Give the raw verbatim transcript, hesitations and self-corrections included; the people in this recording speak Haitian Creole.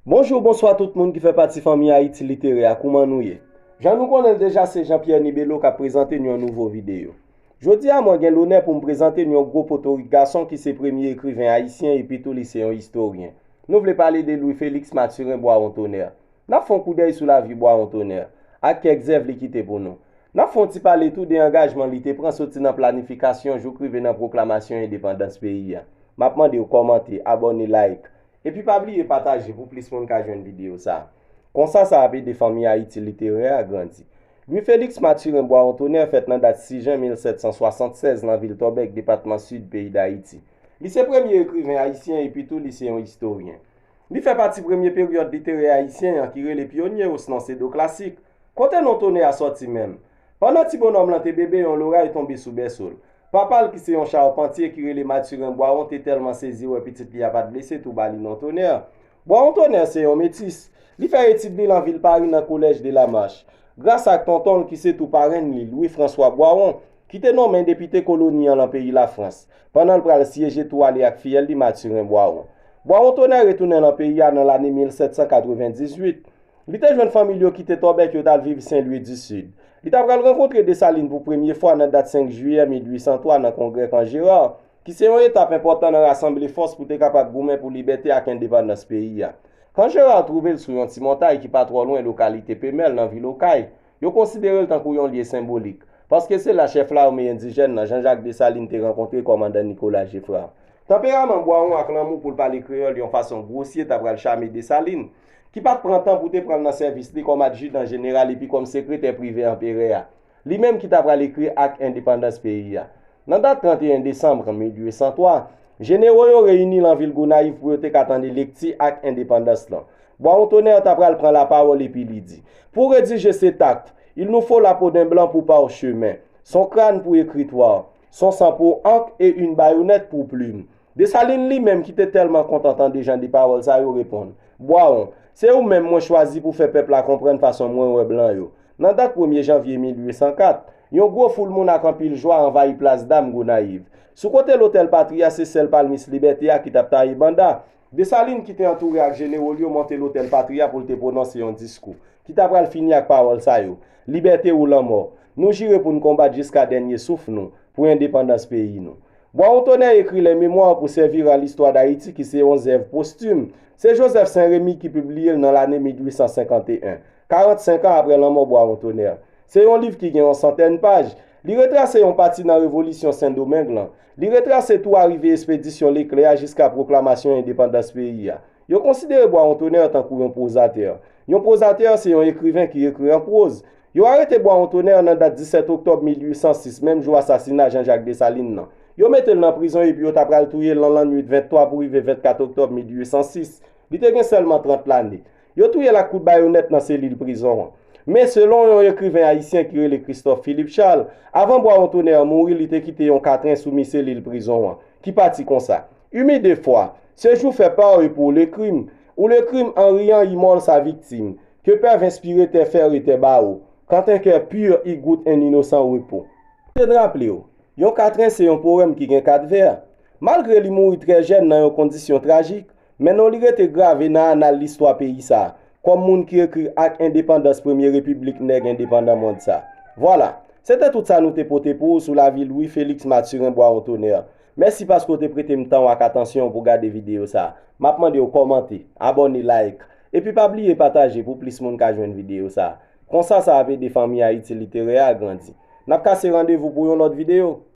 Bonjou, bonswa tout moun ki fè pati fanmi Ayiti Literè a, kouman nou ye? Jan nou konnen l deja, se Jean Pierre Nibelo k ap prezante n yon nouvo videyo. Jodi a, mwen gen lonè pou m prezante n yon gwo potorik gason ki se premye ekriven ayisyen epi tou li se yon istoryen. Nou vle pale de Louis Félix Mathurin Boiron Tonnerre. N ap fè yon koudèy sou lavi Boiron Tonnerre ak kèk zèv li kite pou nou. N ap fè yon ti pale tou de angajman li te pran soti nan planifikasyon jouk rive nan pwoklamasyon endepandans peyi a. M ap mande w kòmante, abòne, like, epi pa bliye pataje pou plis moun ka jwenn videyo sa a. Konsa sa ap ede fanmi Ayiti Literè a grandi. Louis Félix Mathurin Boiron Tonnerre fèt nan dat sis jen mil sèt san swasannsèz nan vil Tòbèk, depatman Sid peyi Dayiti. Li se premye ekriven ayisyen epi tou li se yon istoryen. Li fè pati premye peryòd literè ayisyen an ki rele pyonye osnon sedoklasik. Kote non Tonnerre a sòti menm? Pandan ti bonòm lan te bebe, yon loray tonbe sou bèso l. Papa l ki se yon chapantye ki rele Mathurin Boiron te tèlman sezi wè pitit li a pa t blese tou ba li non Tonnerre. Boiron Tonnerre se yon metis. Li fè etid li nan vil Pari nan Collège de la Marche. Gras ak tonton l ki se tou parenn li, Louis François Boiron, ki te nonmen depite koloni an nan peyi Lafrans, pandan l pral syeje tou ale ak fiyèl li Mathurin Boiron. Boiron Tonnerre retounen nan peyi a nan lane mil sèt san katrevendizuit. Li te jwenn fanmi l yo kite Tòbèk yo t al viv Sen Lwi di Sid. Li ta pral rankontre Desalin pou premye fwa nan dat senk jiyè mil uit san twa nan kongrè Kan Jera, ki se yon etap enpòtan nan rasanble fòs pou te kapab goumen pou libète ak endepandans peyi a. Kan Jera twouve l sou yon ti montay ki pa twò lwen lokalite Pemèl nan vil Okay, yo konsidere l tankou yon lye senbolik, paske se la chèf lame endijèn nan Jean-Jacques Dessalines te rankontre kòmandan Nicolas Geffrard. Tanperaman Boiron ak lanmou pou l pale kreyòl yon fason gwosye ta pral chame Desalin, ki pa t pran tan pou te pran l nan sèvis li kòm adjidan jeneral epi kòm sekretè prive anperè a, li menm ki ta pral ekri Ak Endepandans peyi a. Nan dat trannteyen desanm mil uit san twa, jenero yo reyini nan vil Gonayiv pou yo te ka tande lekti Ak Endepandans lan. Boiron Tonnerre ta pral pran lapawòl epi li di, Pour rédiger cet acte, il nous faut la peau d'un blanc pour parchemin, son crâne pour écritoire, son sang pour encre et une baïonnette pour plume. Desalin li menm ki te tèlman kontan tande jan de pawòl sa yo reponn, Boiron, se ou menm mwen chwazi pou fè pèp la konprann fason mwen wè blan yo. Nan dat premye janvye mil uit san kat, yon gwo foul moun ak anpil jwa anvayi plas dam Gonayiv. Sou kote lotèl patri a, se sèl palmis libète a ki t ap taye banda. Desalin ki te antoure ak jenero l yo monte lotèl patri a pou l te pwononse yon diskou ki ta pral fini ak pawòl sa yo, Libète ou lanmò. Nou jire pou n konbat jiska dènye souf nou pou endepandans peyi nou. Boiron Tonnerre ekri Les Mémoires pour servir à l'histoire d'Haïti ki se yon zèv postim. Se Joseph Saint-Rémy ki pibliye l nan lane mil uit san senkanteyen, karannsenk an apre lanmò Boiron Tonnerre. Se yon liv ki gen yon santèn paj. Li retrase yon pati nan revolisyon Sendomeng lan. Li retrase tou arive espedisyon Leklè a jiska pwoklamasyon endepandans peyi a. Yo konsidere Boiron Tonnerre tankou yon pwozatè. Yon pwozatè se yon ekriven ki ekri an pwoz. Yo arete Boiron Tonnerre nan dat disèt oktòb mil uit san sis, menm jou asasina Jean-Jacques Dessalines nan. Yo mete l nan prizon epi yo ta pral touye l nan lannwit venntwa pou rive vennkat oktòb mil uit san sis. Li te gen sèlman trant lane. Yo touye l ak kout bayonèt nan selil prizon an. Men selon yon ekriven ayisyen ki rele Christophe Philippe Charles, avan Boiron Tonnerre mouri, li te kite yon katren sou mi selil prizon an, ki pati konsa, Humide foi, ce jour fait part pour le crime, ou le crime en riant immole sa victime, que peuvent inspirer tes fers et tes barreaux, quand un cœur pur y goûte un innocent repos. Te n raple w, yon katren se yon powèm ki gen kat vè. Malgre li mouri trè jèn nan yon kondisyon trajik, men non li rete grave nan anal listwa peyi sa a, kòm moun ki ekri Ak Endepandans premye repiblik nèg endepandan mond sa. Vwala, se te tout sa nou te pote pou ou sou lavi Louis Félix Mathurin Boiron Tonnerre. Mèsi paske w te prete m tan w ak atansyon w pou gade videyo sa a. M ap mande w kòmante, abòne, like, epi pa bliye pataje pou plis moun ka jwenn videyo sa a. Konsa sa ap ede fanmi Ayiti Literè a grandi. N ap kase randevou pou yon lòt videyo.